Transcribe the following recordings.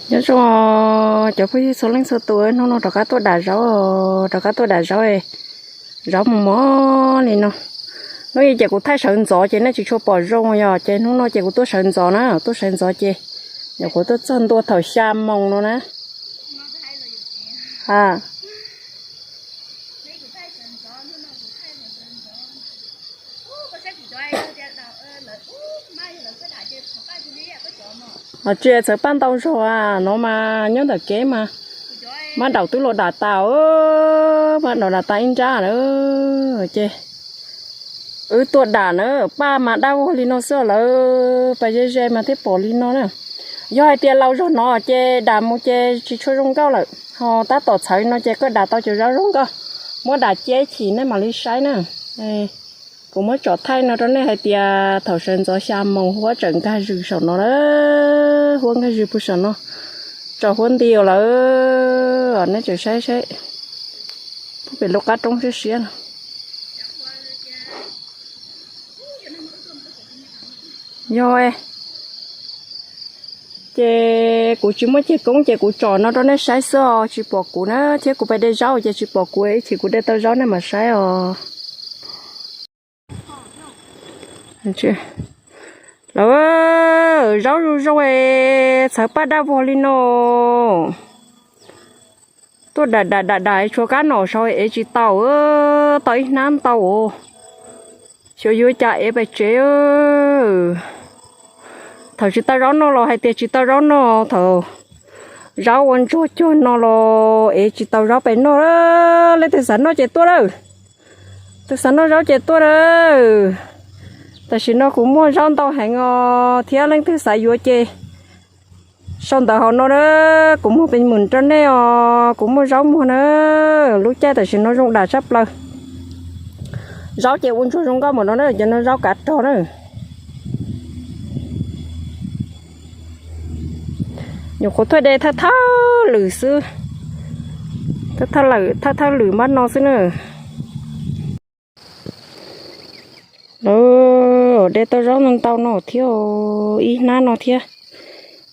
Nyob zoo cov phooj ywg txhua leej txhua tus, hnub no rov qab tuaj dam zaub, rov qab tuaj dam zaub, zaub mos mos li no. Hnub i ces kuv thaij sawv ntxov ces nej tsis tshua pom zoo yog ces hnub no ces kuv tuaj sawv ntxov na, tuaj sawv ntxov ces nyuam qhuav tuaj txog ntua thaum xya moos no na. A, tsis txhawv paj ntau zog no mas nyob ntawm kev mas mab daum twb los dam tas, mab daum dam tas ib nrab na. Ces wb tuaj dam na, paj mas dab vog li no xwb lawm, pas ze ze mas thiaj pom li no na. Yog hais tias laus zog no ces dam mus ces tsis tshua zoo nkauj lawm, ho tab tom txhawv no ces koj dam tau cov zaub zoo nkauj, muab dam cia ib chim nej mam li saib na. Kuv muab tsom thaij no rau nej hais tias thaum sawv ntxov xya moos huab tseem nkag zws saum no na, huab nkag zws puag saum no, tsaus huab nti lawm, nej tseem saib saib, pem lub qab roob siab siab no. Yog, ces kuv tsis muaj ceg koob ces kuv tsom no rau nej saib xwb os, tsis pom kuv na, thiab kuv pais de zaub ces tsis pom kuv, ib chim kuv de tau zaub nej mam saib os. Lawv, zaub zoo zoo, txhawv paj dab vog li no. Tuaj dam dam dam dam tshuav kab nom saud ev tsis tau, tau ib hnab ntau os. Xyov yuav cas ev pais tsev. Thaum tsis tau zaub noj los hais tias tsis tau zaub noj, thaum zaub ua ntsuag cuag no los ev tsis tau zaub pais noj. Leej twg xav noj ces tuaj lawm, twg xav noj zaub ces tuaj lawm. Tam sim no kuv muaj zaub ntau heev os, thiab leej twg xav yuav ces sau ntawv hauv no na, kuv muag pes mum rau nej os, kuv muaj zaub muag na. Lub caij tam sim no zoo dam tshaj plaws. Zaub ces ua ntsuag zoo nkauj npaum no na, cov no zaub kav rog na. Nyuam qhuav tuaj de thawj thawj lwm xwb, thawj thawj lwm npab no xwb na. Lawv, de tau zaub ntau ntau no thiab, ib hnab no thiab,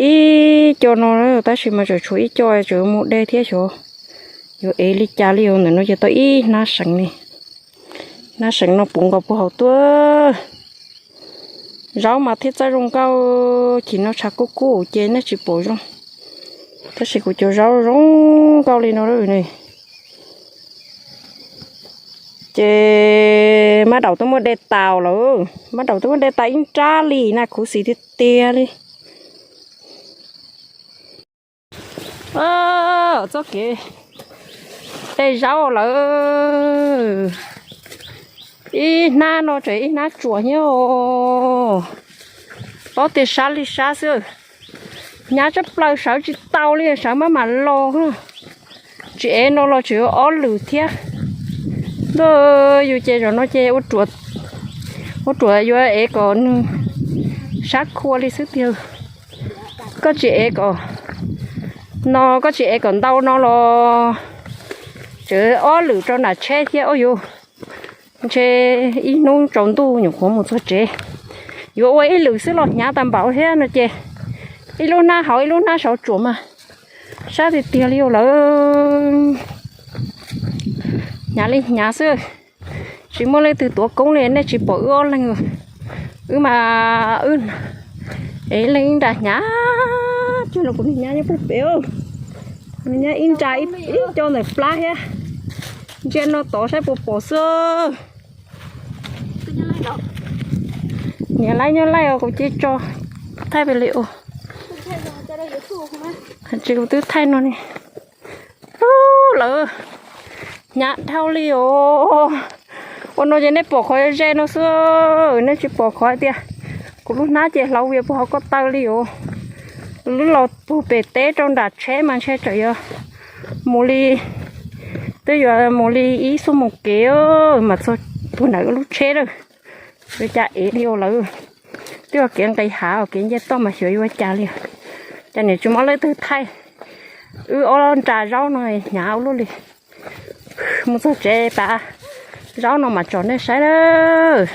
ib co no, tab sis mas tseem tshuav ib co tseem mus de thiab xyov yuav ev li cas li os. Ntawm no ces tau ib hnab seev li, hnab seev no puv nkaus puag hauv tuaj. Zaub mas thiaj txawj zoo nkauj, chim no tshav kub kub ces nej tsis pom zoo, tab sis kuv cov zaub zoo nkauj li no lawm ne. Ces mab daum twb muab de tas lawm, mab daum twb muab de tas ib nrab li na, khuv xim tiag tiag li. Txoj kev de zaub lawm, ib hnab no tseem ib hnab tsuas thiab os. Paub tias sab li sab xwb, hnyav tshaj plaws sawv tsis tau li, sawv maj mam los. Tsis ev no los tseem yuav ob lwm thiab. Ntuj, yus ces zaum no ces ua ruam yuav ev kom nws sab khua li xwb tiag. Koj tsis ev kom no, koj tsis ev kom ntau no los tseem ob lwm rau nram tsheb thiab. Ua yus ntshe ib hnub tsaus ntuj nyuam qhuav mus txog tsev. Yuav ua ib lwm xwb los hnyav tag npaum thiab no ces ib lub hnab hauv ib lub hnab saud tsuas mas sab tiag tiag li os lawm. Hnyav li hnyav xwb, tsis muaj leej twg tuav koob li, nej tsis pom wb ob leeg. Wb mas wb ev leej ib nra hnyav, cuag no kuv niag hnyav nyob puag pem, kuv niag hnyav ib nra ib co ntawm plab thiab. Ntsia no tod saib puas pom xwb. Niam laib nyob laij os, kuv cia tso thaij pem li os. Tsis, kuv twb thaij no ne. Lawv, hnyav dhau li os. Ua no ces nej pom qhov ze no xwb, nej tsis pom qhov hais tias kuv lub hnab ces hlauv vias puag hauv ko taw li os. Lub los puag pem teb rau nram tsheb mas ntshe tseem yuav mus li, twb yuav mus li ib xuab moos kev mas txog puag nram lub tsheb lawm. Yuav cas ev li os lawm. Twb yog kev nqis hav os, kev nce toj mas xyov yuav ua cas li. Cas niam tsis muaj leej twg thaij wb ob nra zaub no, hnyav ua luaj li. Mus txog tsev pas zaub no mas tsom nej saib lawm.